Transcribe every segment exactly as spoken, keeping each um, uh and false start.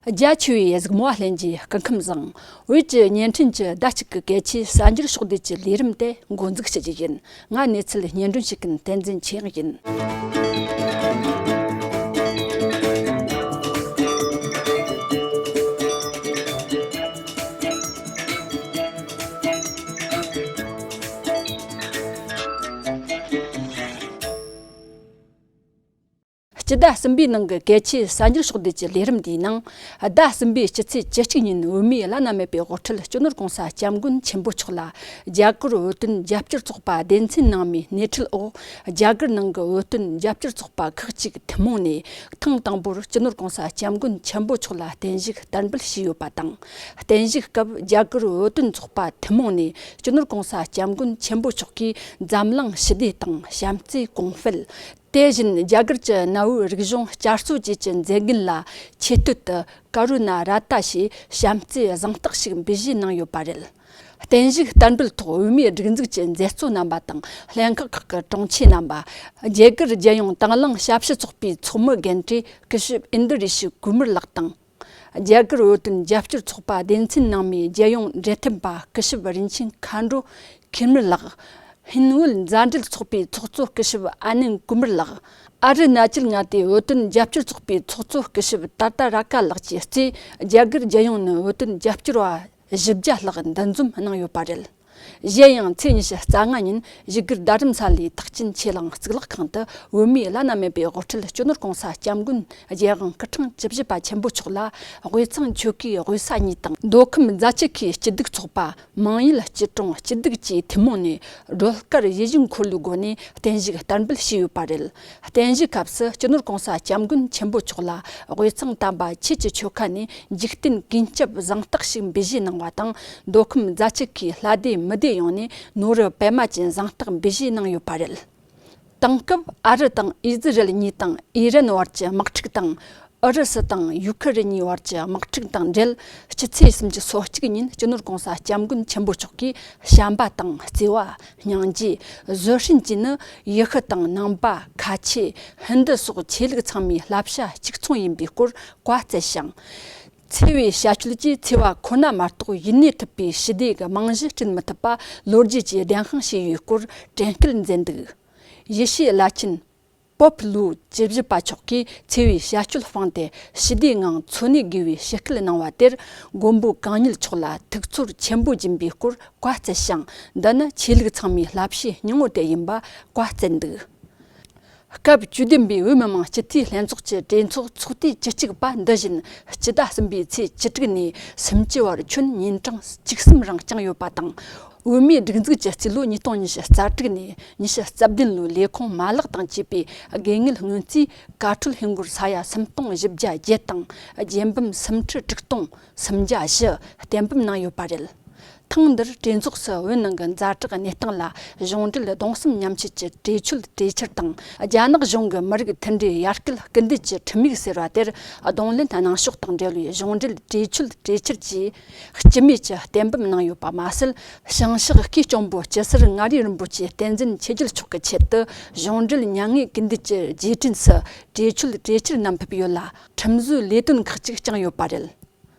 རྒྱ་ཆེ་བའི་གཟིགས་མོ་བ་ལྷན་རྒྱས་སྐུ་ཁམས་བཟང་། བོད་ཀྱི་བརྙན་འཕྲིན་གྱི་ཟླ་གཅིག་གི་གལ་ཆེའི་གསར་འགྱུར་ཕྱོགས་བསྡུས་ཀྱི་ལས་རིམ་དེ་འགོ་འཛུགས་ཞུ་རྒྱུ་ཡིན། ང་གནས་ཚུལ་སྙན་སྒྲོན་ཞུ་མཁན་བསྟན་འཛིན་ཆོས་དབྱངས་ཡིན། སྤྱི་ཟླ་གསུམ་པའི་ནང་གི་གལ་ཆེའི་གསར་འགྱུར་ཕྱོགས་བསྡུས་ཀྱི་ལས་རིམ་འདིའི་ནང་། ཟླ་གསུམ་པའི་སྤྱི་ཚེས་བཅུ་གཅིག་ཉིན་བོད་མིའི་བླ་ན་མེད་པའི་དབུ་ཁྲིད་སྤྱི་ནོར་གོང་ས་སྐྱབས་མགོན་ཆེན་པོ་མཆོག་ལ་རྒྱ་གར་བོད་དོན་རྒྱབ་སྐྱོར་ཚོགས་པ་སྡེ་ཚན་ནང་མིའི་སྣེ་ཁྲིད་འོག་རྒྱ་གར་ནང་གི་བོད་དོན་རྒྱབ་སྐྱོར་ཚོགས་པ་ཁག་ཅིག་ཐུན་མོང་ནས་ཐེངས་དང་པོར་སྤྱི་ནོར་གོང་ས་སྐྱབས་མགོན་ཆེན་པོ་མཆོག་ལ་བརྟན་བཞུགས་དར་འབུལ་ཞུས་ཡོད་པ་དང་། བརྟན་བཞུགས་སྐབས་རྒྱ་གར་བོད་དོན་ཚོགས་པ་ཐུན་མོང་ནས་སྤྱི་ནོར་གོང་ས་སྐྱབས་མགོན་ཆེན་པོ་མཆོག་གིས་འཛམ་གླིང་ཞི་བདེ་དང་བྱམས་བརྩེའི་གོང་སྤེལ། དེ་བཞིན་རྒྱ་གར་གྱི་གནའ་བོའི་རིག་གཞུང་བསྐྱར་གསོ་བཅས་ཀྱི་མཛད་འགན་ལ་ཆེ་བསྟོད་དུ་ཀ་རུ་ན་ར་ཏ་ཞེས་བྱམས་བརྩེའི་གཟེངས་རྟགས་ཤིག་འབུལ་བཞེས་གནང་ཡོད་པ་རེད། བརྟན་བཞུགས་དར་འབུལ་ཐོག་བོད་མིའི་སྒྲིག་འཛུགས་ཀྱི་མཛད་གཙོ་རྣམ་པ་དང་ལྷན་ཁག་ཁག་གི་དྲུང་ཆེ་རྣམ་པ། རྒྱ་གར་རྒྱལ་ཡོངས་དྭང་བླངས་ཞབས་ཞུ་ཚོགས་པའི་ཚོགས་མི་རྒན་གྲས་སྐུ་ཞབས་ཨིན་དི་རི་ཤི་ཀུ་མར་ལགས་དང་། རྒྱ་གར་བོད་དོན་རྒྱབ་སྐྱོར་ཚོགས་པ་སྡེ་ཚན་ནང་མིའི་རྒྱལ་ཡོངས་འབྲེལ་མཐུད་པ་སྐུ་ཞབས་རིན་ཆེན་མཁའ་འགྲོ་ཁེར་མིར་ལགས། ཧིན་བོད་མཛའ་འབྲེལ་ཚོགས་པའི་ཚོགས་གཙོ་སྐུ་ཞབས་ཨ་ནན་ཀུ་མར་ལགས། ཨ་རུ་ན་ཅལ་མངའ་སྡེའི་བོད་དོན་རྒྱབ་སྐྱོར་ཚོགས་པའི་ཚོགས་གཙོ་སྐུ་ཞབས་ཏར་ཏ་ར་ཀ་ལགས་ཀྱིས་གཙོས་རྒྱ་གར་རྒྱལ་ཡོངས་ནས་བོད་དོན་རྒྱབ་སྐྱོར་བ་བཞི་བརྒྱ་ལྷག་འདུ་འཛོམས་གནང་ཡོད་པ་རེད། གཞན་ཡང་ཚེས་ཉི་ཤུ་རྩ་ལྔ་ཉིན་བཞུགས་སྒར་རྡ་རམ་ས་ལའི་ཐེག་ཆེན་ཆོས་གླིང་གཙུག་ལག་ཁང་དུ་བོད་མིའི་བླ་ན་མེད་པའི་དབུ་ཁྲིད་སྤྱི་ནོར་གོང་ས་སྐྱབས་མགོན་རྒྱལ་དབང་སྐུ་ཕྲེང་བཅུ་བཞི་པ་ཆེན་པོ་མཆོག་ལ་དབུས་གཙང་ཆོལ་ཁའི་དབུས་ས་གཉིས་དང་མདོ་ཁམས་རྫ་ཆུ་ཁའི་སྐྱིད་སྡུག་ཚོགས་པ། མང་ཡུལ་སྐྱིད་གྲོང་སྐྱིད་སྡུག་བཅས་ཐུན་མོང་ནས་སྒྲོལ་དཀར་ཡིད་བཞིན་འཁོར་ལོའི་སྒོ་ནས་བརྟན་བཞུགས་དར་འབུལ་ཞུས་ཡོད་པ་རེད། བརྟན་བཞུགས་སྐབས་སུ་སྤྱི་ནོར་གོང་ས་སྐྱབས་མགོན་ཆེན་པོ་མཆོག་ལ་དབུས་གཙང་དམ་པ་ཆོས་ཀྱི་ཆོལ་ཁ་ནས་འཇིག་རྟེན་ཀུན་ཁྱབ་གཟེངས་རྟགས་ཤིག་འབུལ་བཞེས་གནང་བ་དང་། མདོ་ཁམས་རྫ་ཆུ་ཁའི་ལྷ་སྡེ་མི་སྡེ་ཡོངས་ནས་ནོར་བུ་པད་མ་ཅན་གཟེངས་རྟགས་འབུལ་བཞེས་གནང་ཡོད་པ་རེད། དེང་སྐབས་ཨ་རི་དང་ཨི་ཟི་རལ་གཉིས་དང་ཨི་རན་བར་གྱི་དམག་འཁྲུག་དང་། ཨུ་རུ་སུ་དང་ཡུ་ཁུ་རེན་གཉིས་བར་གྱི་དམག་འཁྲུག་དང་འབྲེལ། སྤྱི་ཚེས་སུམ་ཅུ་སོ་གཅིག་ཉིན་སྤྱི་ནོར་གོང་ས་སྐྱབས་མགོན་ཆེན་པོ་མཆོག་གིས་བྱམས་པ་དང་བརྩེ་བ། སྙིང་རྗེ། བཟོད་བསྲན་བཅས་ནི་ཡུལ་ཤུལ་དང་ནང་པ། ཁ་ཆེ། ཧིན་རྡུ་སོགས་ཆོས་ལུགས་ཚང་མའི་བསླབ་བྱ་གཅིག་མཚུངས་ཡིན་པའི་སྐོར་བཀའ་སྩལ་ཞིང་། འཚེ་བའི་བྱ་སྤྱོད་ཀྱིས་འཚེ་བ་ཁོ་ན་མ་གཏོགས་ཡིད་གནས་ཐུབ་པའི་ཞི་བདེ་གི་རྨང་གཞི་བསྐྲུན་མི་ཐུབ་པ་ལོ་རྒྱུས་ཀྱིས་བདེན་དཔང་བྱས་ཡོད་སྐོར་དྲན་སྐུལ་མཛད་འདུག། ཡེ་ཤེས་བླ་ཆེན་པོབ་ལུའུ་བཅུ་བཞི་པ་མཆོག་གིས་འཚེ་བའི་བྱ་སྤྱོད་སྤངས་ཏེ་ཞི་བདེའི་ངང་འཚོ་གནས་དགོས་པའི་ཞུ་སྐུལ་གནང་བ་དེར་མགོན་པོ་གང་ཉིད་མཆོག་ལ་ཐུགས་ཚོར་ཆེན་པོ་སྦྱིན་པའི་སྐོར་བཀའ་སྩལ་ཞིང་། འདི་ནི་ཆོས་ལུགས་ཚང་མའི་བསླབ་བྱའི་སྙིང་བོ་དེ་ཡིན་པ་བཀའ་སྩལ་འདུག། སྐབས་བཅུ་བདུན་པའི་བོད་མི་མང་སྤྱི་འཐུས་ལྷན་ཚོགས་ཀྱི་གྲོས་ཚོགས་ཚོགས་དུས་བཅུ་གཅིག་པ་འདི་བཞིན་སྤྱི་ཟླ་གསུམ་པའི་ཚེས་བཅུ་དྲུག་ནས་སུམ་ཅུ་བར་ཁྱོན་ཉིན་གྲངས་བཅུ་གསུམ་རིང་བསྐྱངས་ཡོད་པ་དང་། བོད་མིའི་སྒྲིག་འཛུགས་ཀྱི་རྩིས་ལོ་ཉིས་སྟོང་ཉི་ཤུ་རྩ་དྲུག་ནས་ཉི་ཤུ་རྩ་བདུན་ལོའི་ལས་ཁུངས་མ་ལག་དང་བཅས་པའི་དགོས་དངུལ་སྔོན་རྩིས་ཀ་ཁྲོལ་ཧིན་སྒོར་ས་ཡ་སུམ་སྟོང་བཞི་བརྒྱ་བརྒྱད་དང་རྒྱལ་འབུམ་སུམ་ཁྲི་དྲུག་སྟོང་སུམ་བརྒྱ་བཞི་གཏན་འབེབས་གནང་ཡོད་པ་རེད། ཐེངས་འདིར་གྲོས་ཚོགས་སུ་བོད་ནང་གི་ཛ་དྲག་གནས་སྟངས་ལ་གཞུང་འབྲེལ་གདུང་སེམས་མཉམ་སྐྱེད་ཀྱི་གྲོས་ཆོད་གྲོས་འཆར་དང་། རྒྱ་ནག་གཞུང་གི་མི་རིགས་མཐུན་སྒྲིལ་ཡར་སྐུལ་སྐུལ་འདེད་ཀྱི་ཁྲིམས་ཡིག་ཟེར་བ་དེར་གདོང་ལེན་གནང་ཕྱོགས་དང་འབྲེལ་བའི་གཞུང་འབྲེལ་གྲོས་ཆོད་གྲོས་འཆར་བཅས་སྤྱི་མོས་ཀྱིས་གཏན་འབེབས་གནང་ཡོད་པ་མ་ཟད། བྱང་ཕྱོགས་སྐུའི་གཅུང་པོ་སྐྱ་སེར་མངའ་རིས་རིན་པོ་ཆེ་བསྟན་འཛིན་ཆོས་རྒྱལ་མཆོག་གི་ཆེད་དུ་གཞུང་འབྲེལ་མྱ་ངན་སྐུལ་འདེད་ཀྱི་རྗེས་དྲན་སུ་གྲོས་ཆོད་གྲོས་འཆར་བསྣམས་ཕེབས་ཡོད་ལ། ཁྲིམས་བཟོའི་ལས་དོན་ཁག་ཅིག་བསྐྱངས་ཡོད་པ་རེད།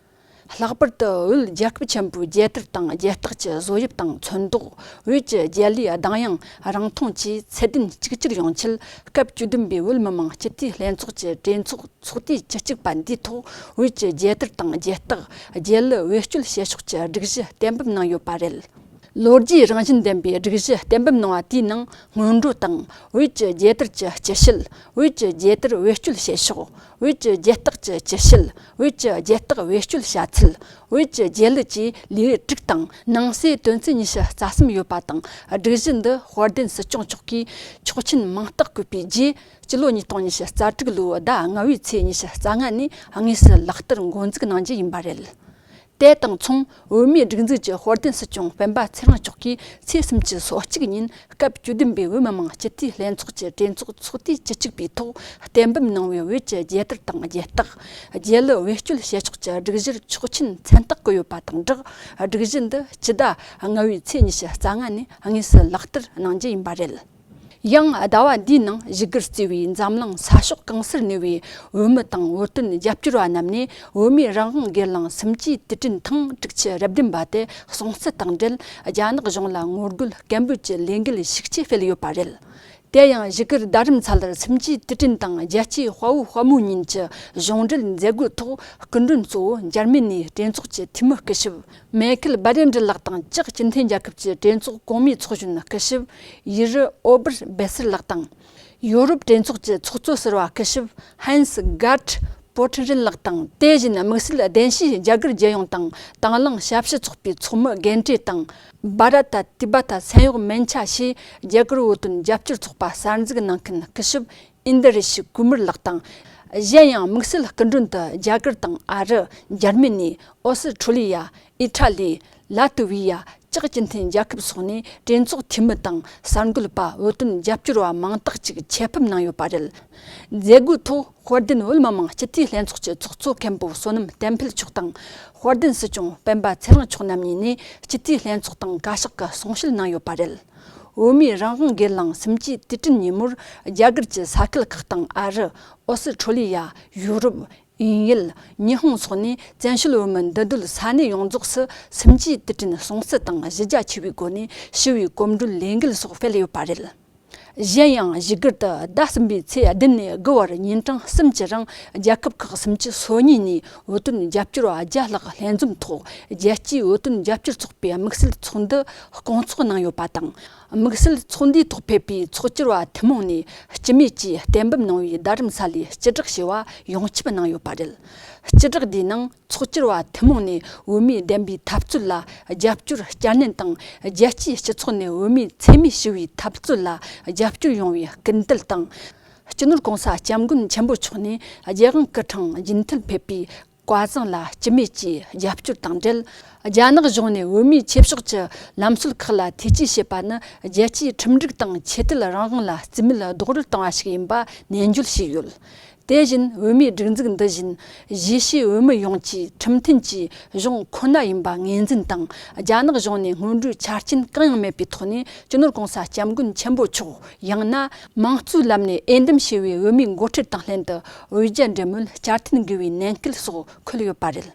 ལྷག་པར་དུ་བོད་རྒྱལ་ཁབ་ཆེན་པོའི་རྒྱལ་དར་དང་རྒྱལ་རྟགས་ཀྱི་བཟོ་དབྱིབས་དང་ཚོན་མདོག་བོད་ཀྱི་རྒྱལ་གླུའི་གདངས་དབྱངས་རིང་ཐུང་བཅས་ཚད་ལྡན་གཅིག་གྱུར་ཡོང་ཆེད། སྐབས་བཅུ་བདུན་པའི་བོད་མི་མང་སྤྱི་འཐུས་ལྷན་ཚོགས་ཀྱི་གྲོས་ཚོགས་ཚོགས་དུས་བཅུ་གཅིག་པ་འདིའི་ཐོག་བོད་ཀྱི་རྒྱལ་དར་དང་རྒྱལ་རྟགས། རྒྱལ་གླུ་བེད་སྤྱོད་བྱེད་ཕྱོགས་ཀྱི་སྒྲིག་གཞི་གཏན་འབེབས་གནང་ཡོད་པ་རེད། ལོ་རྒྱུས་རང་བཞིན་ལྡན་པའི་སྒྲིག་གཞི་གཏན་འབེབས་གནང་བ་དེའི་ནང་སྔོན་འགྲོ་དང་། བོད་ཀྱི་རྒྱལ་དར་གྱི་སྤྱི་བཤད། བོད་ཀྱི་རྒྱལ་དར་བེད་སྤྱོད་བྱེད་ཕྱོགས། བོད་ཀྱི་རྒྱལ་རྟགས་ཀྱི་སྤྱི་བཤད། བོད་ཀྱི་རྒྱལ་རྟགས་བེད་སྤྱོད་བྱ་ཚུལ། བོད་ཀྱི་རྒྱལ་གླུ་བཅས་ལེའུ་དྲུག་དང་། ནང་གསེས་དོན་ཚན་ཉི་ཤུ་རྩ་གསུམ་ཡོད་པ་དང་། སྒྲིག་གཞི་འདི་དཔལ་ལྡན་སྲིད་སྐྱོང་མཆོག་གིས་ཆོག་མཆན་མིང་རྟགས་བཀོད་པའི་རྗེས། སྤྱི་ལོ་ཉིས་སྟོང་ཉི་ཤུ་རྩ་དྲུག་ལོའི་ཟླ་ལྔ་བའི་ཚེས་ཉི་ཤུ་རྩ་ལྔ་ནས་དངོས་སུ་ལག་བསྟར་འགོ་འཛུགས་གནང་རྒྱུ་ཡིན་པ་རེད། དེ་དང་མཚུངས། བོད་མིའི་སྒྲིག་འཛུགས་ཀྱི་དཔལ་ལྡན་སྲིད་སྐྱོང་སྤེན་པ་ཚེ་རིང་མཆོག་གིས་ཚེས་སུམ་ཅུ་སོ་གཅིག་ཉིན་སྐབས་བཅུ་བདུན་པའི་བོད་མི་མང་སྤྱི་འཐུས་ལྷན་ཚོགས་ཀྱི་གྲོས་ཚོགས་ཚོགས་དུས་བཅུ་གཅིག་པའི་ཐོག་གཏན་འབེབས་གནང་བའི་བོད་ཀྱི་རྒྱལ་དར་དང་རྒྱལ་རྟགས། རྒྱལ་གླུ་བེད་སྤྱོད་བྱེད་ཕྱོགས་ཀྱི་སྒྲིག་གཞིར་ཆོག་མཆན་མཚན་རྟགས་བཀོད་ཡོད་པ་དང་སྦྲགས། སྒྲིག་གཞི་འདི་སྤྱི་ཟླ་ལྔ་བའི་ཚེས་ཉི་ཤུ་རྩ་ལྔ་ནས་དངོས་སུ་ལག་བསྟར་གནང་རྒྱུ་ཡིན་པ་རེད། ཡང་ཟླ་བ་འདིའི་ནང་བཞུགས་སྒར་བརྩིས་པའི་འཛམ་གླིང་ས་ཕྱོགས་གང་སར་གནས་པའི་བོད་མི་དང་བོད་དོན་རྒྱབ་སྐྱོར་བ་རྣམས་ནས་བོད་མིའི་རང་དབང་སྒེར་ལངས་སུམ་བརྒྱའི་དུས་དྲན་ཐེངས་དྲུག་ཅུ་རེ་བདུན་པ་དེ་སྲུང་བརྩི་དང་འབྲེལ། རྒྱ་ནག་གཞུང་ལ་ངོ་རྒོལ་སྐད་འབོད་ཀྱི་ལས་འགུལ་ཤུགས་ཆེ་སྤེལ་ཡོད་པ་རེད། དེ་ཡང་བཞུགས་སྒར་རྡ་རམ་ས་ལར་སུམ་བརྒྱའི་དུས་དྲན་དང་རྒྱལ་སྤྱིའི་དཔའ་བོའི་དཔའ་མོའི་ཉིན་གྱི་གཞུང་འབྲེལ་མཛད་སྒོའི་ཐོག་སྐུ་མགྲོན་གཙོ་བོ་འཇར་མ་ནིའི་གྲོས་ཚོགས་ཀྱི་འཐུས་མི་སྐུ་ཞབས་མེ་ཁེལ་བྷ་རེན་ཌི་ལགས་དང་། ཅེག་སྤྱི་མཐུན་རྒྱལ་ཁབ་ཀྱི་གྲོས་ཚོགས་གོང་མའི་ཚོགས་གཞོན་སྐུ་ཞབས་ཡི་རི་ཨོ་བར་བེ་སེར་ལགས་དང་། ཡོ་རོབ་གྲོས་ཚོགས་ཀྱི་ཚོགས་གཙོ་ཟུར་པ་སྐུ་ཞབས་ཧན་སི་གྷར་ཊི་པོ་ཊི་རིན་ལགས་དང་། དེ་བཞིན་དམིགས་བསལ་གདན་ཞུས་རྒྱ་གར་རྒྱལ་ཡོངས་དང་དྭང་བླངས་ཞབས་ཞུ་ཚོགས་པའི་ཚོགས་མི་རྒན་གྲས་དང་། བྷ་ར་ཏ་ཏི་བྷ་ཏ་ས་ཡོམ་མན་ཆད་ཞེས་རྒྱ་གར་བོད་དོན་རྒྱབ་སྐྱོར་ཚོགས་པ་གསར་འཛུགས་གནང་མཁན་སྐུ་ཞབས་ཨིན་དི་རེ་ཤི་ཀུ་མར་ལགས་དང་། གཞན་ཡང་དམིགས་བསལ་སྐུ་མགྲོན་དུ་རྒྱ་གར་དང་ཨ་རི། འཇར་མ་ནི། ཨོ་སི་ཁྲུ་ལི་ཡ། ཨི་ཊ་ལི། ལ་ཏི་ཝི་ཡ། ཅེག་སྤྱི་མཐུན་རྒྱལ་ཁབ་སོགས་ནས་གྲོས་ཚོགས་འཐུས་མི་དང་གསར་འགོད་པ། བོད་དོན་རྒྱབ་སྐྱོར་བ་མང་དག་ཅིག་ཆེད་ཕེབས་གནང་ཡོད་པ་རེད། མཛད་སྒོའི་ཐོག་དཔལ་ལྡན་བོད་མི་མང་སྤྱི་འཐུས་ལྷན་ཚོགས་ཀྱི་ཚོགས་གཙོ་མཁན་པོ་བསོད་ནམས་བསྟན་འཕེལ་མཆོག་དང་། དཔལ་ལྡན་སྲིད་སྐྱོང་སྤེན་པ་ཚེ་རིང་མཆོག་རྣམ་གཉིས་ནས་སྤྱི་འཐུས་ལྷན་ཚོགས་དང་བཀའ་ཤག་གི་གསུང་བཤད་གནང་ཡོད་པ་རེད། བོད་མིའི་རང་དབང་སྒེར་ལངས་སུམ་བརྒྱའི་དུས་དྲན་ཉིན་མོར་རྒྱ་གར་གྱི་ས་ཁུལ་ཁག་དང་ཨ་རི། ཨོ་སི་ཁྲུ་ལི་ཡ། ཡུ་རོབ། དབྱིན་ཡུལ། ཉི་ཧོང་སོགས་ནས་བཙན་བྱོལ་བོད་མི་འདུས་སྡོད་ས་གནས་ཡོངས་རྫོགས་སུ་སུམ་བརྒྱའི་དུས་དྲན་སྲུང་བརྩི་དང་གཞི་རྒྱ་ཆེ་བའི་སྒོ་ནས་ཞི་བའི་གོམ་བགྲོད་ལས་འགུལ་སོགས་སྤེལ་ཡོད་པ་རེད། གཞན་ཡང་བཞུགས་སྒར་དུ་ཟླ་གསུམ་པའི་ཚེས་བདུན་ནས་དགུ་བར་ཉིན་གྲངས་གསུམ་གྱི་རིང་རྒྱལ་ཁབ་ཁག་སུམ་ཅུ་སོ་གཉིས་ནས་བོད་དོན་རྒྱབ་སྐྱོར་བ་བརྒྱ་ལྷག་ལྷན་འཛོམས་ཐོག་རྒྱལ་སྤྱིའི་བོད་དོན་རྒྱབ་སྐྱོར་ཚོགས་པའི་དམིགས་བསལ་ཚོགས་འདུ་སྐོང་ཚོགས་གནང་ཡོད་པ་དང་། དམིགས་བསལ་ཚོགས་འདུའི་ཐོག་ཕེབས་པའི་ཚོགས་བཅར་བ་ཐུན་མོང་ནས་སྤྱི་མོས་ཀྱིས་གཏན་འབེབས་གནང་བའི་རྡ་རམ་ས་ལའི་སྤྱི་བསྒྲགས་ཞེས་པ་ཡོངས་ཁྱབ་གནང་ཡོད་པ་རེད། སྤྱི་བསྒྲགས་འདིའི་ནང་ཚོགས་བཅར་བ་ཐུན་མོང་ནས་བོད་མིའི་བདེན་པའི་འཐབ་རྩོད་ལ་རྒྱབ་སྐྱོར་བསྐྱར་ནན་དང་། རྒྱལ་སྤྱིའི་སྤྱི་ཚོགས་ནས་བོད་མིའི་འཚེ་མེད་ཞི་བའི་འཐབ་རྩོད་ལ་རྒྱབ་སྐྱོར་ཡོང་བའི་སྐུལ་འདེད་དང་། སྤྱི་ནོར་༸གོང་ས་༸སྐྱབས་མགོན་ཆེན་པོ་མཆོག་ནས་རྒྱལ་དབང་སྐུ་ཕྲེང་རྒྱུན་མཐུད་ཕེབས་པའི་བསྐལ་བཟང་ལ་སྤྱི་མོས་ཀྱིས་རྒྱབ་སྐྱོར་དང་འབྲེལ། རྒྱ་ནག་གཞུང་ནས་བོད་མིའི་ཆོས་ཕྱོགས་ཀྱི་ལམ་སྲོལ་ཁག་ལ་ཐེ་ཇུས་བྱེད་པ་ནི་རྒྱལ་སྤྱིའི་ཁྲིམས་སྒྲིག་དང་ཆོས་དད་རང་དབང་ལ་རྩིས་མེད་རྡོག་རོལ་བཏང་བ་ཞིག་ཡིན་པ་ནན་བརྗོད་བྱས་ཡོད། དེ་བཞིན་བོད་མིའི་སྒྲིག་འཛུགས་འདི་བཞིན་གཞིས་བྱེས་བོད་མི་ཡོངས་ཀྱི་ཁྲིམས་མཐུན་གྱི་གཞུང་ཁོ་ན་ཡིན་པ་ངོས་འཛིན་དང་། རྒྱ་ནག་གཞུང་ནས་སྔོན་འགྲོའི་ཆ་རྐྱེན་གང་ཡང་མེད་པའི་ཐོག་ནས་སྤྱི་ནོར་༸གོང་ས་༸སྐྱབས་མགོན་ཆེན་པོ་མཆོག་ཡང་ན་མང་གཙོའི་ལམ་ནས་འོས་འདེམས་བྱས་པའི་བོད་མིའི་འགོ་ཁྲིད་དང་ལྷན་དུ་འོས་བརྒྱ་འབྲི་མོལ་བསྐྱར་འཐེན་དགོས་པའི་ནན་སྐུལ་སོགས་འཁོད་ཡོད་པ་རེད།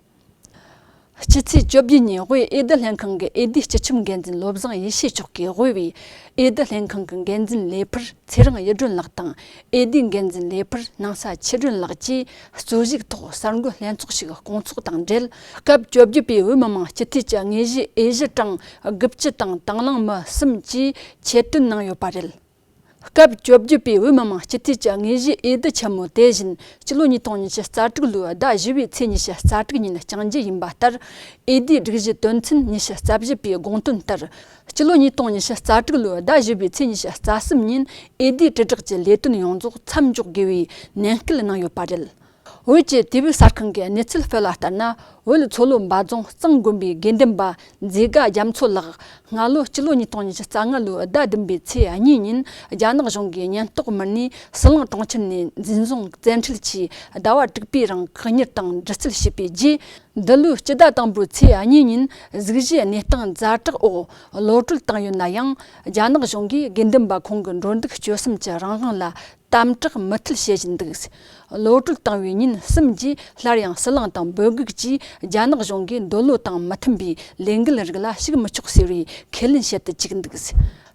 སྤྱི་ཚེས་བཅོ་བརྒྱད་ཉིན་དབུས་འོས་བསྡུ་ལྷན་ཁང་གི་འོས་བསྡུའི་སྤྱི་ཁྱབ་འགན་འཛིན་བློ་བཟང་ཡེ་ཤེས་མཆོག་གིས་དབུས་པའི་འོས་བསྡུ་ལྷན་ཁང་གི་འགན་འཛིན་ལས་འཕུར་ཚེ་རིང་གཡུ་སྒྲོན་ལགས་དང་། འོས་བསྡུའི་འགན་འཛིན་ལས་འཕུར་སྣང་ས་ཆོས་སྒྲོན་ལགས་ཀྱིས་རྩོད་གཞིའི་ཐོག་གསར་འགོད་ལྷན་ཚོགས་ཤིག་སྐོང་ཚོགས་དང་འབྲེལ། སྐབས་བཅོ་བརྒྱད་པའི་བོད་མི་མང་སྤྱི་འཐུས་ཀྱི་དངོས་གཞིའི་འོས་གཞི་གྲངས་དགུ་བཅུ་དང་དང་བླངས་མི་གསུམ་བཅས་ཆེད་བཏོན་གནང་ཡོད་པ་རེད། སྐབས་བཅོ་བརྒྱད་པའི་བོད་མི་མང་སྤྱི་འཐུས་ཀྱི་དངོས་གཞིའི་འོས་བསྡུ་ཆེན་མོ་དེ་བཞིན་སྤྱི་ལོ་ཉིས་སྟོང་ཉི་ཤུ་རྩ་དྲུག་ལོའི་ཟླ་བཞི་པའི་ཚེས་ཉི་ཤུ་རྩ་དྲུག་ཉིན་བསྐྱངས་རྒྱུ་ཡིན་པ་ལྟར། འོས་བསྡུའི་སྒྲིག་གཞི་དོན་ཚན་ཉི་ཤུ་རྩ་བཞི་པའི་དགོངས་དོན་ལྟར། སྤྱི་ལོ་ཉིས་སྟོང་ཉི་ཤུ་རྩ་དྲུག་ལོའི་ཟླ་བཞི་པའི་ཚེས་ཉི་ཤུ་རྩ་གསུམ་ཉིན་འོས་བསྡུའི་དྲིལ་བསྒྲགས་ཀྱི་ལས་དོན་ཡོངས་རྫོགས་མཚམས་འཇོག་དགོས་པའི་ནན་སྐུལ་གནང་ཡོད་པ་རེད། བོད་ཀྱི་ཏི་ཝི་གསར་ཁང་གིས་གནས་ཚུལ་སྤེལ་བ་ལྟར་ན། བོད་མཚོ་ལྷོ་འབའ་རྫོང་གཙང་དགོན་པའི་དགེ་འདུན་པ་མཛེས་དགའ་རྒྱ་མཚོ་ལགས་སྔ་ལོ་སྤྱི་ལོ་ཉིས་སྟོང་ཉི་ཤུ་རྩ་ལྔ་ལོའི་ཟླ་བདུན་པའི་ཚེས་གཉིས་ཉིན་རྒྱ་ནག་གཞུང་གིས་ཉེན་རྟོག་མི་སྣས་ཟི་ལིང་གྲོང་ཁྱེར་ནས་འཛིན་བཟུང་བཙན་ཁྲིད་ཀྱིས་ཟླ་བ་དྲུག་པའི་རིང་བཀག་ཉར་དང་འདྲི་རྩད་བྱས་པའི་རྗེས། འདི་ལོའི་སྤྱི་ཟླ་དང་པོའི་ཚེས་གཉིས་ཉིན་གཟུགས་གཞིའི་གནས་སྟངས་ཛ་དྲག་འོག་གློད་གྲོལ་བཏང་ཡོད་ན་ཡང་། རྒྱ་ནག་གཞུང་གིས་དགེ་འདུན་པ་ཁོང་གི་འགྲོ་འདུག་སྤྱོད་གསུམ་གྱི་རང་དབང་ལ་དམ་དྲག་མུ་མཐུད་བྱེད་བཞིན་འདུག། གློད་གྲོལ་བཏང་བའི་ཉིན་གསུམ་རྗེས་སླར་ཡང་ཟི་ལིང་དང་འབོད་སྒུག་བཅས་རྒྱ་ནག་གཞུང་གིས་འདོད་བློ་དང་མི་མཐུན་པའི་ལས་འགུལ་རིགས་ལ་ཞུགས་མི་ཆོག་ཟེར་བའི་ཁས་ལེན་བྱེད་དུ་བཅུག་འདུག།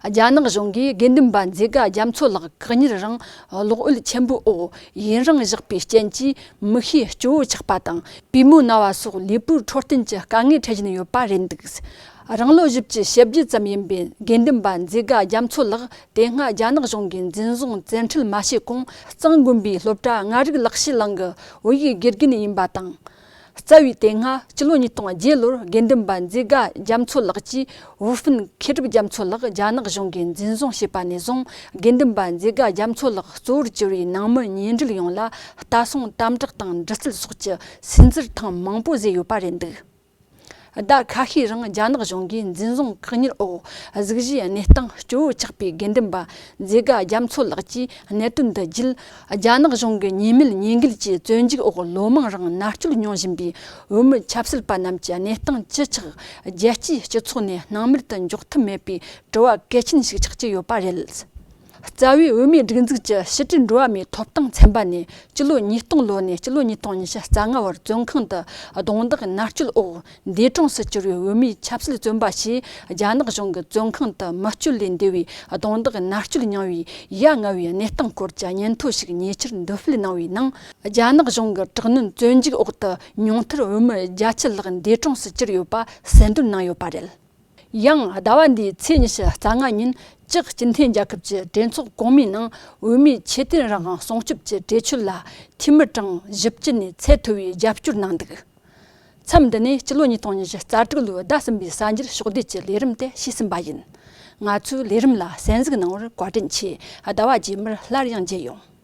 རྒྱ་ནག་གཞུང་གིས་དགེ་འདུན་པ་མཛེས་དགའ་རྒྱ་མཚོ་ལགས་བཀག་ཉར་རིང་གློག་འོད་ཆེན་པོའི་འོག་ཡུན་རིང་བཞག་པའི་རྐྱེན་གྱིས་མིག་ཤེལ་སྐྱོ་བོ་ཆགས་པ་དང་། པུས་མོའི་ན་བ་སོགས་ལུས་པོའི་འཕྲོད་བསྟེན་གྱི་དཀའ་ངལ་འཕྲད་བཞིན་ཡོད་པ་རེད་འདུག། རང་ལོ་བཞི་བཅུ་ཞེ་བརྒྱད་ཙམ་ཡིན་པའི་དགེ་འདུན་པ་མཛེས་དགའ་རྒྱ་མཚོ་ལགས། དེ་སྔ་རྒྱ་ནག་གཞུང་གིས་འཛིན་བཟུང་བཙན་ཁྲིད་མ་བྱས་གོང་། གཙང་དགོན་པའི་སློབ་གྲྭ་ལྔ་རིག་ལག་ཤེས་གླིང་གི་བོད་ཡིག་དགེ་རྒན་ཡིན་པ་དང་། རྩ་བའི་དེ་སྔ་སྤྱི་ལོ་ཉིས་སྟོང་བརྒྱད་ལོར་དགེ་འདུན་པ་མཛེས་དགའ་རྒྱ་མཚོ་ལགས་ཀྱིས་ཝུ་ཧྥིན་མཁས་གྲུབ་རྒྱ་མཚོ་ལགས་རྒྱ་ནག་གཞུང་གིས་འཛིན་བཟུང་བྱས་པ་ནས་བཟུང་། དགེ་འདུན་པ་མཛེས་དགའ་རྒྱ་མཚོ་ལགས་གཙོ་བོར་གྱུར་བའི་ནང་མི་ཉེ་འབྲེལ་ཡོངས་ལ་ལྟ་སྲུང་དམ་དྲག་དང་འདྲི་རྩད་སོགས་ཀྱི་སུན་གཙེར་ཐེངས་མང་པོ་བཟོས་ཡོད་པ་རེད་འདུག། ཟླ་ཁ་ཤས་རིང་རྒྱ་ནག་གཞུང་གིས་འཛིན་བཟུང་བཀག་ཉར་འོག་གཟུགས་གཞིའི་གནས་སྟངས་སྐྱོ་བོ་ཆགས་པའི་དགེ་འདུན་པ་མཛེས་དགའ་རྒྱ་མཚོ་ལགས་ཀྱིས་གནད་དོན་འདི་བརྒྱུད། རྒྱ་ནག་གཞུང་གི་ཉེས་མེད་ཉེས་འགེལ་གྱི་བཙོན་འཇུག་འོག་ལོ་མང་རིང་མནར་གཅོད་མྱོང་བཞིན་པའི་བོད་མི་ཆབ་སྲིད་པ་རྣམས་ཀྱི་གནས་སྟངས་ཅི་ཆགས་རྒྱལ་སྤྱིའི་སྤྱི་ཚོགས་ནས་སྣང་མེད་དུ་འཇོག་ཐུབ་མེད་པའི་དྲི་བ་གལ་ཆེན་ཞིག་ཆགས་ཀྱི་ཡོད་པ་རེད། རྩ་བའི་བོད་མིའི་སྒྲིག་འཛུགས་ཀྱི་ཕྱི་དྲིལ་འགྲོ་བ་མིའི་ཐོབ་ཐང་ཚན་པ་ནས་སྤྱི་ལོ་ཉིས་སྟོང་ལོ་ནས་སྤྱི་ལོ་ཉིས་སྟོང་ཉི་ཤུ་རྩ་ལྔ་བར་བཙོན་ཁང་དུ་རྡུང་རྡེག་མནར་གཅོད་འོག་འདས་གྲོངས་སུ་གྱུར་བའི་བོད་མིའི་ཆབ་སྲིད་བཙོན་པ་ཞེས་རྒྱ་ནག་གཞུང་གི་བཙོན་ཁང་དུ་མི་སྤྱོད་ལས་འདས་པའི་རྡུང་རྡེག་མནར་གཅོད་མྱངས་པའི་ཡ་ང་བའི་གནས་སྟངས་སྐོར་གྱི་སྙན་ཐོ་ཞིག་ཉེ་ཆར་འདོན་སྤེལ་གནང་བའི་ནང་། རྒྱ་ནག་གཞུང་གི་དྲག་གནོན་བཙོན་འཇུག་འོག་ཏུ་ཉུང་མཐར་བོད་མི་བརྒྱད་ཅུ་ལྷག་འདས་གྲོངས་སུ་གྱུར་ཡོད་པ་གསལ་འདོན་གནང་ཡོད་པ་རེད། ཡང་ཟླ་བ་འདིའི་ཚེས་ཉི་ཤུ་རྩ་ལྔ་ཉིན་ཅེག་སྤྱི་མཐུན་རྒྱལ་ཁབ་ཀྱི་གྲོས་ཚོགས་གོང་མའི་ནང་བོད་མིའི་ཆོས་དད་རང་དབང་སྲུང་སྐྱོབ་ཀྱི་གྲོས་ཆོད་ལ་འཐུས་མི་གྲངས་བཞི་བཅུ་ནས་ཚད་མཐོ་བའི་རྒྱབ་སྐྱོར་གནང་འདུག། མཚམས་འདི་ནས་སྤྱི་ལོ་ཉིས་སྟོང་ཉི་ཤུ་རྩ་དྲུག་ལོའི་ཟླ་གསུམ་པའི་གསར་འགྱུར་ཕྱོགས་བསྡུས་ཀྱི་ལས་རིམ་དེ་ཞུས་ཟིན་པ་ཡིན། ང་ཚོའི་ལས་རིམ་ལ་གསན་གཟིགས་གནང་བར་བཀའ་དྲིན་ཆེ། ཟླ་བ་རྗེས་མར་སླར་ཡང་མཇལ་ཡོང་།